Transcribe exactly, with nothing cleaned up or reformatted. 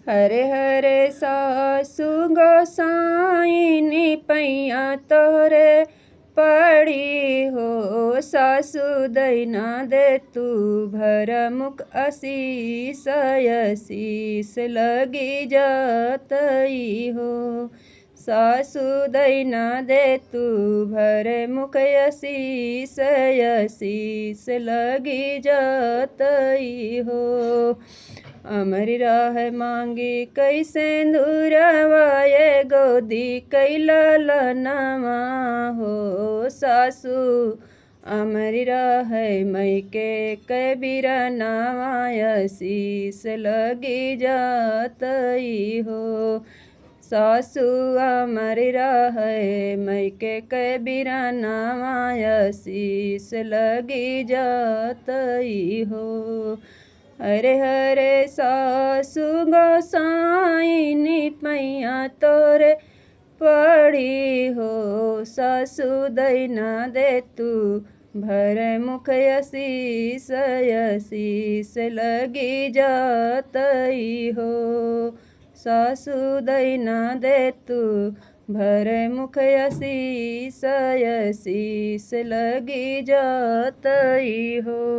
हरे हरे सासु गोसाइन, पैया तोहरे पड़ी हो। सासु दैना दे तू भर मुख असीस, असीस लगी जातई हो। सासु दैना दे तू भर मुख असीस, असीस लगी जातई हो। अमर रह मांगी कई सेंदुरवा, ए गोदी कई ललनवा हो। सासु अमर रह मइके कै बिरनवा, असीस लगी जातई हो। सासु अमर रह मइके कै बिरनवा, असीस लगी जातई हो। हरे हरे सासु गोसाइन, पैया तोहरे पड़ी हो। सासु दैना दे तू भर मुख असीस, असीस लगी जातई हो। सासु दैना दे तू भर मुख असीस, असीस लगी जातई हो।